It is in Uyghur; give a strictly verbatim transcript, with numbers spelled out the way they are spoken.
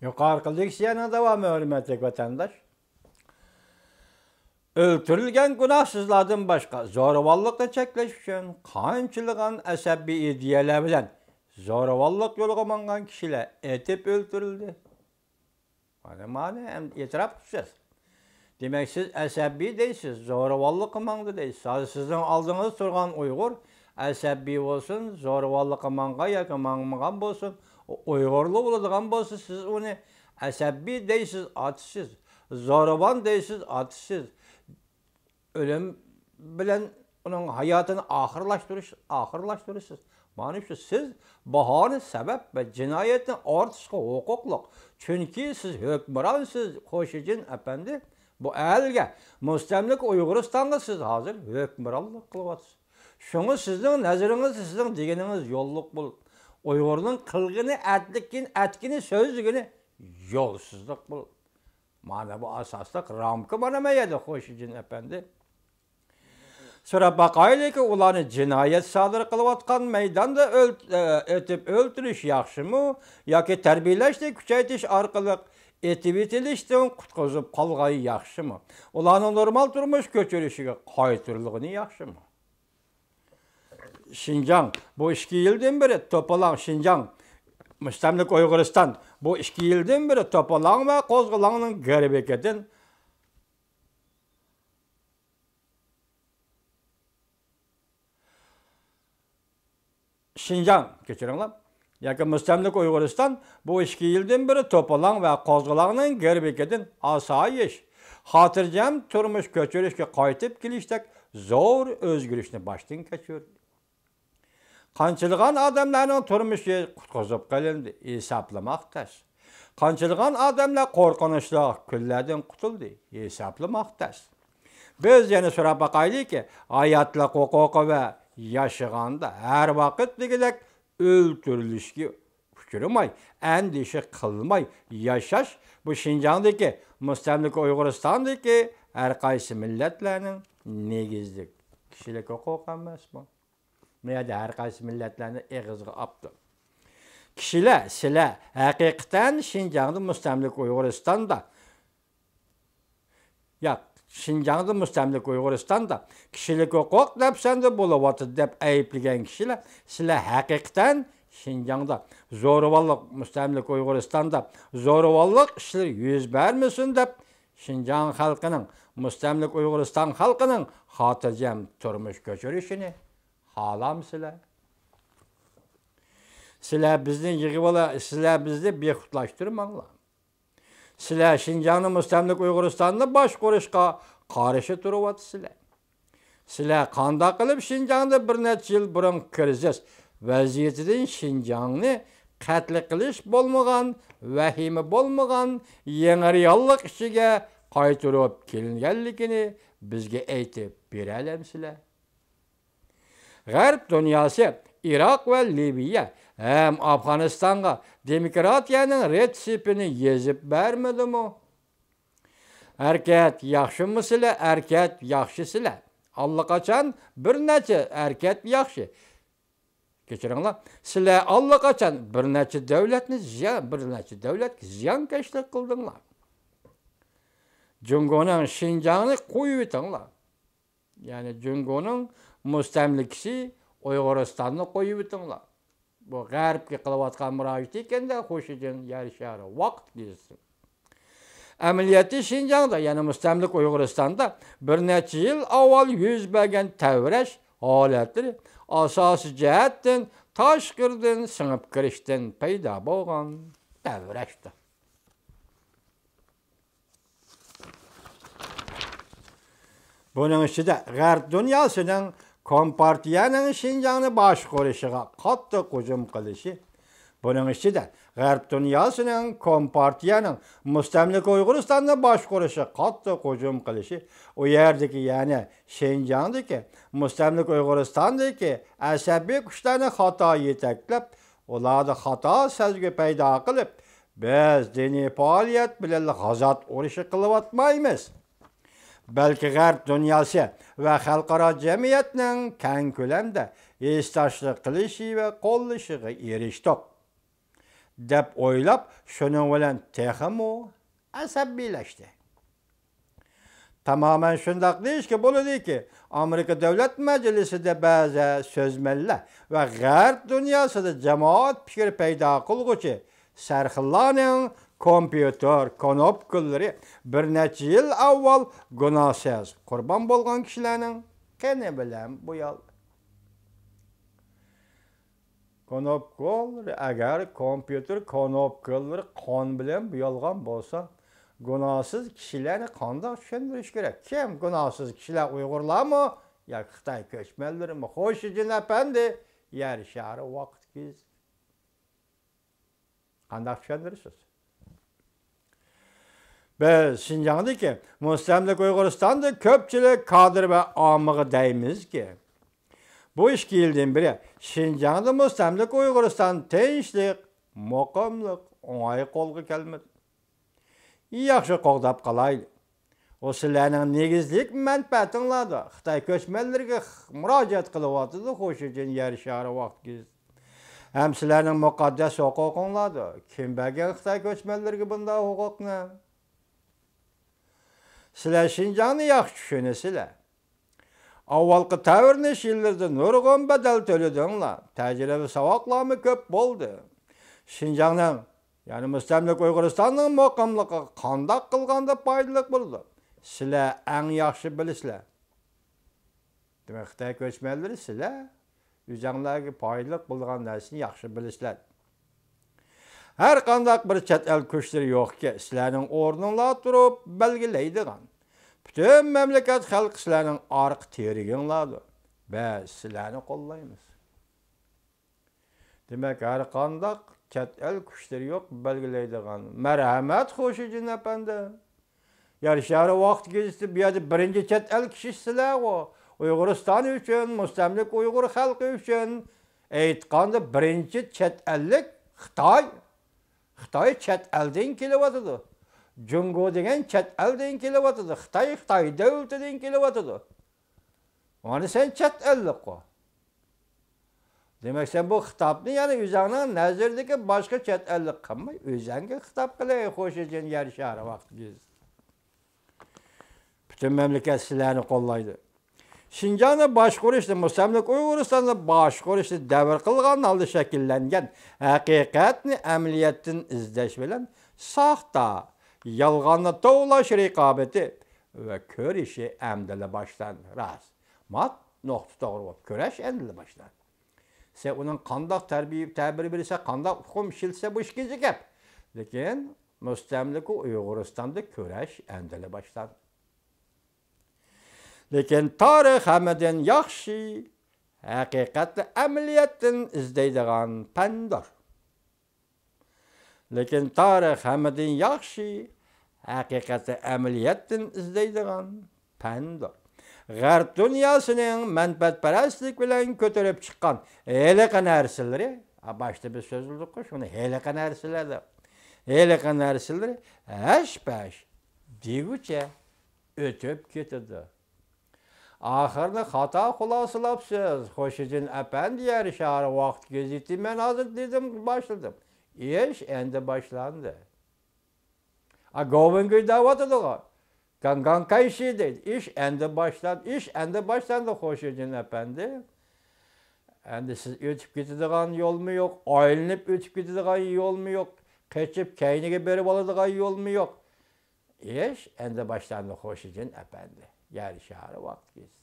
يۇقىرىقى لېكسىيەنىڭ داۋامى، ھۆرمەتلىك ۋەتەنداش. ئۆلتۈرۈلگەن گۇناھسىزلاردىن باشقا زورىۋانلىقنى چەكلەش ئۈچۈن قانچىلىغان ئەسەبىي ئىدىيەلەر بىلەن زورىۋانلىق يولىغا ماڭغان كىشىلەر ئېتىپ ئۆلتۈرۈلدى. مانا، مانا ئەمدى ئېتىراپ قىلىسىز. دېمەك، سىز ئەسەبىي دەيسىز، زورىۋانلىققا ماڭدى دەيسىز. ھازىر سىزنىڭ ئالدىڭىزدا تۇرغان ئۇيغۇر ئەسەبىي بولسۇن، زورىۋانلىققا ماڭغان ياكى ماڭمىغان بولسۇن، ئۇ ئۇيغۇرلا بولىدىغان بولسا، سىز ئۇنى ئەسەبىي دەيسىز، ئاتىسىز. زورىۋان دەيسىز، ئاتىسىز. ئۆلۈم بىلەن ئۇنىڭ ھاياتىنى ئاخىرلاشتۇرۇش، ئاخىرلاشتۇرىسىز. مانا شۇ سىز باھانە سەۋەب ۋە جىنايەتنى ئارتىشقا ھوقۇقلۇق. چۈنكى سىز ھۆكمرانسىز، خۇشىجىن ئەپەندى. بۇ ئەلگە مۇستەملىكە ئۇيغۇرىستانغا سىز ھازىر ھۆكمرانلىق قىلىۋاتىسىز. شۇڭا سىزنىڭ نەزىرىڭىزدە سىزنىڭ دېگىنىڭىز يوللۇق بولىدۇ. ئۇيغۇرنىڭ قىلغىنى، ئەتلىكىن-، ئەتكىنى، سۆزلىگىنى يولسىزلىق بولىدۇ. مانا بۇ ئاساسلىق رامكا مانا مەيەدە، خۇشىجىن ئەپەندى. سوراپ باقايلىكى، ئۇلارنى جىنايەت سادىر قىلىۋاتقان مەيداندا ئۆل-، ئېتىپ ئۆلتۈرۈش ياخشىمۇ ياكى تەربىيەلەشنى كۈچەيتىش ئارقىلىق ئېتىۋېتىلىشتىن قۇتقۇزۇپ قالغان ياخشىمۇ؟ ئۇلارنىڭ نورمال تۇرمۇش كۆچۈرۈشىگە قايتۇرۇلغىنى ياخشىمۇ؟ شىنجاڭ بۇ ئىككى يىلدىن بېرى توپىلاڭ، شىنجاڭ مۇستەملىكە ئۇيغۇرىستان بۇ ئىككى يىلدىن بېرى توپىلاڭ ۋە قوزغىلاڭنىڭ گىرۋىكىدىن شىنجاڭ، كەچۈرۈڭلار، ياكى مۇستەملىكە ئۇيغۇرىستان بۇ ئىككى يىلدىن بېرى توپىلاڭ ۋە قوزغىلاڭنىڭ گىرۋىكىدىن ئاسايىش، خاتىرجەم تۇرمۇش كۆچۈرۈشكە قايتىپ كېلىشتەك زور ئۆزگىرىشنى باشتىن كەچۈردى. قانچىلىغان ئادەملەرنىڭ تۇرمۇشى قۇتقۇزۇپ قېلىندى، ھېسابلىماق تەس. قانچىلىغان ئادەملەر قورقۇنچلۇق كۈنلەردىن قۇتۇلدى، ھېسابلىماق تەس. بىز يەنە سوراپ باقايلىكى، ھاياتلىق ھوقۇقى ۋە ياشىغاندا ھەر ۋاقىت دېگۈدەك ئۆلتۈرۈلۈشكە ئۇچرىماي، ئەندىشە قىلماي ياشاش، بۇ شىنجاڭدىكى، مۇستەملىكە ئۇيغۇرىستاندىكى ھەر قايسى مىللەتلەرنىڭ نېگىزلىك كىشىلىك ھوقۇقى ئەمەسمۇ؟ بۇ يەردە ھەر قايسى مىللەتلەرنى ئېغىزغا ئاپتۇ. كىشىلەر، سىلەر ھەقىقەتەن شىنجاڭدا مۇستەملىكە ئۇيغۇرىستاندا، ياق، شىنجاڭدا مۇستەملىكە ئۇيغۇرىستاندا كىشىلىك ھوقۇق دەپسەندە بولۇۋاتىدۇ دەپ ئەيىبلىگەن كىشىلەر، سىلەر ھەقىقەتەن شىنجاڭدا زورىۋاللىق، مۇستەملىكە ئۇيغۇرىستاندا زورىۋاللىق ئىشلىرى يۈز بەرمىسۇن دەپ، شىنجاڭ خەلقىنىڭ، مۇستەملىكە ئۇيغۇرىستان خەلقىنىڭ خاتىرجەم تۇرمۇش كۆچۈرۈشىنى خالامسىلەر؟ سىلەر بىزنى يىغىۋالا، سىلەر بىزنى بىخۇدلاشتۇرماڭلار. سىلەر شىنجاڭنى، مۇستەملىكە ئۇيغۇرىستاننى باشقۇرۇشقا قارشى تۇرۇۋاتىسىلەر. سىلەر قانداق قىلىپ شىنجاڭدا بىر نەچچە يىل بۇرۇن كىرىزىس ۋەزىيىتىدىن شىنجاڭنى قەتل قىلىش بولمىغان، ۋەھىمە بولمىغان يېڭى رېئاللىق ئىچىگە قايتۇرۇپ كېلىنگەنلىكىنى بىزگە ئېيتىپ بېرەلەمسىلەر؟ غەرب دۇنياسى ئىراق ۋە لىۋىيە ھەم ئافغانىستانغا دېموكراتىيەنىڭ رېتسېپىنى يېزىپ بەرمىدىمۇ؟ ھەرىكەت ياخشىمۇ سىلە، ھەرىكەت ياخشى سىلە. ئاللىقاچان بىر نەچچە ھەرىكەت ياخشى. كەچۈرۈڭلار. سىلە ئاللىقاچان بىر نەچچە دۆلەتنى زىيان، بىر نەچچە دۆلەتكە زىيانكەشلىك قىلدىڭلار. جۇڭگونىڭ شىنجاڭنى قويۇۋېتىڭلار. يەنى جۇڭگونىڭ مۇستەملىكىسى ئۇيغۇرىستاننى قويۇۋېتىڭلار. بۇ غەربكە قىلىۋاتقان مۇراجىئىتى ئىكەندە، خۇشىجىن يەر شار ۋاقىت گېزىتى. ئەمەلىيەتتە شىنجاڭدا، يەنى مۇستەملىكە ئۇيغۇرىستاندا بىر نەچچە يىل ئاۋۋال يۈز بەرگەن تەۋرەش ھالەتلىرى ئاساسىي جەھەتتىن تاشقىرىدىن سىڭىپ كىرىشتىن پەيدا بولغان تەۋرەشتۇر. بۇنىڭ ئىچىدە غەرب دۇنياسىنىڭ كومپارتىيەنىڭ شىنجاڭنى باشقۇرۇشىغا قاتتىق ھۇجۇم قىلىشى، بۇنىڭ ئىچىدە غەرب دۇنياسىنىڭ كومپارتىيەنىڭ مۇستەملىكە ئۇيغۇرىستاننى باشقۇرۇشىغا قاتتىق ھۇجۇم قىلىشى، ئۇ يەردىكى، يەنى شىنجاڭدىكى، مۇستەملىكە ئۇيغۇرىستاندىكى ئەسەبىي كۈچلەرنى خاتا يېتەكلەپ، ئۇلاردا خاتا سەزگۈ پەيدا قىلىپ، بىز دىنىي پائالىيەت بىلەن غازات ئۇرۇشى قىلىۋاتمايمىز. بەلكى غەرب دۇنياسى ۋە خەلقئارا جەمئىيەتنىڭ كەڭ كۆلەمدە ھېسداشلىق قىلىشى ۋە قوللىشىغا ئېرىشتۇق. دەپ ئويلاپ، شۇنىڭ بىلەن تېخىمۇ ئەسەبىيلەشتى. تامامەن شۇنداق دېيىشكە بولىدۇكى، ئامېرىكا دۆلەت مەجلىسىدە بەزى سۆزمەنلەر ۋە غەرب دۇنياسىدا جامائەت پىكرى پەيدا قىلغۇچى سەرخىللارنىڭ كومپيۇتېر كونوپكىلىرى بىر نەچچە يىل ئاۋۋال گۇناھسىز قۇربان بولغان كىشىلەرنىڭ قېنى بىلەن بويالدى. كونوپكىلىرى، ئەگەر كومپيۇتېر كونوپكىلىرى قان بىلەن بويالغان بولسا، گۇناھسىز كىشىلەرنى قانداق چۈشەندۈرۈش كېرەك؟ كىم گۇناھسىز كىشىلەر، ئۇيغۇرلارمۇ ياكى خىتاي كۆچمەنلىرىمۇ؟ خوشىجىن ئەپەندى، يەر شارى ۋاقىت گېزىتى. قانداق چۈشەندۈرىسىز؟ بىز شىنجاڭدىكى مۇستەملىكە ئۇيغۇرىستاندا كۆپچىلىك كادىر ۋە ئاممىغا دەيمىزكى، بۇ ئىككى يىلدىن بېرى شىنجاڭدا مۇستەملىكە ئۇيغۇرىستان تىنچلىق، مۇقىملىق، ئوڭاي قولغا كەلمىدى. ياخشى قوغداپ قالايلى. ئۇ سىلەرنىڭ نېگىزلىك مەنپەئەتىڭلاردۇر. خىتاي كۆچمەنلىرىگە مۇراجىئەت قىلىۋاتىدۇ خوشىجىن يەر شارى ۋاقىت گېزىتى. ھەم سىلەرنىڭ مۇقەددەس ھوقۇقۇڭلاردۇر. كىم بەرگەن خىتاي كۆچمەنلىرىگە بۇنداق ھوقۇقنى؟ سىلەر شىنجاڭنى ياخشى چۈشىنىسىلەر. ئاۋۋالقى تەۋرىنىش يىللىرىدا نۇرغۇن بەدەل تۆلىدىڭلار. تەجرىبە ساۋاقلارمۇ كۆپ بولدى. شىنجاڭنىڭ، يەنى مۇستەملىكە ئۇيغۇرىستاننىڭ مۇقىملىقىغا قانداق قىلغاندا پايدىلىق بولىدۇ؟ سىلەر ئەڭ ياخشى بىلىسىلەر. دېمەك، خىتاي كۆچمەنلىرى، سىلەر ئۆزەڭلارغا پايدىلىق بولىدىغان نەرسىنى ياخشى بىلىسىلەر. ھەر قانداق بىر چەت ئەل كۈچلىرى يوقكى، سىلەرنىڭ ئورنۇڭلار تۇرۇپ بەلگىلەيدىغان. پۈتۈن مەملىكەت خەلقى سىلەرنىڭ ئارقا تىرىگىڭلاردۇر. بىز سىلەرنى قوللايمىز. دېمەك، ھەر قانداق چەت ئەل كۈچلىرى يوق بەلگىلەيدىغان. مەرھەمەت، خوشىجىن ئەپەندى. يەر شارى ۋاقىت گېزىتى بۇ يەردە بىرىنچى چەت ئەل كىشىسىلەرغۇ. ئۇيغۇرىستان ئۈچۈن، مۇستەملىكە ئۇيغۇر خەلقى ئۈچۈن ئېيتقاندا، بىرىنچى چەت ئەللىك خىتاي. خىتاي چەت ئەلدىن كېلىۋاتىدۇ. جۇڭگو دېگەن چەت ئەلدىن كېلىۋاتىدۇ. خىتاي، خىتاي دۆلىتىدىن كېلىۋاتىدۇ. مانا سەن چەت ئەللىكقۇ. دېمەك، سەن بۇ خىتابنى يەنە ئۆزۈڭنىڭ نەزىرىدىكى باشقا چەت ئەللىك قىلماي، ئۆزۈڭگە خىتاب قىلەي، خوشىجىن يەر شارى ۋاقىت گېزىتى. پۈتۈن مەملىكەت سىلەرنى قوللايدۇ. شىنجاڭنى باشقۇرۇشتا، مۇستەملىكە ئۇيغۇرىستاننى باشقۇرۇشتا دەۋر قىلغان ھالدا شەكىللەنگەن ھەقىقەتنى ئەمەلىيەتتىن ئىزدەش بىلەن ساختا، يالغاننى توۋلاش رىقابىتى ۋە كۈرىشى ئەمدىلا باشلاندى. راست. مات نۇقتا توغرا بولۇپ، كۈرەش ئەمدىلا باشلاندى. سەن ئۇنىڭ قانداق تەربىيە، تەبىر بېرىسەن، قانداق ئۇقۇم ئىشلىتىسەن، بۇ ئىككىنچى گەپ. لېكىن مۇستەملىكە ئۇيغۇرىستاندا كۈرەش ئەمدىلا باشلاندى. لېكىن تارىخ ھەممىدىن ياخشى، ھەقىقەتنى ئەمەلىيەتتىن ئىزدەيدىغان پەندۇر. لېكىن تارىخ ھەممىدىن ياخشى، ھەقىقەتنى ئەمەلىيەتتىن ئىزدەيدىغان پەندۇر. غەرب دۇنياسىنىڭ مەنپەئەتپەرەسلىك بىلەن كۆتۈرۈپ چىققان ھېلىقى نەرسىلىرى، ھە، باشتا بىز سۆزلىدۇققۇ شۇنى، ھېلىقى نەرسىلەر دەپ. ھېلىقى نەرسىلىرى ھەش-پەش دېگۈچە ئۆتۈپ كېتىدۇ. ئاخىرىنى خاتا خۇلاسىلاپسىز، خوشىجىن ئەپەندى. يەر شارى ۋاقىت گېزىتى، مەن ھازىر دېدىم، باشلىدىم. ئىش ئەمدى باشلاندى. ئا، گوۋېنگۈي دەۋاتىدىغۇ. گاڭگاڭ كايشى دەيدۇ. ئىش ئەمدى باشلاندى، ئىش ئەمدى باشلاندى، خوشىجىن ئەپەندى. ئەمدى سىز ئۆتۈپ كېتىدىغان يولمۇ يوق، ئايلىنىپ ئۆتۈپ كېتىدىغان يولمۇ يوق، قېچىپ كەينىگە بېرىۋالىدىغان يولمۇ يوق. ئىش ئەمدى باشلاندى، خوشىجىن ئەپەندى. يەر شارى ۋاقىت گېزىتى.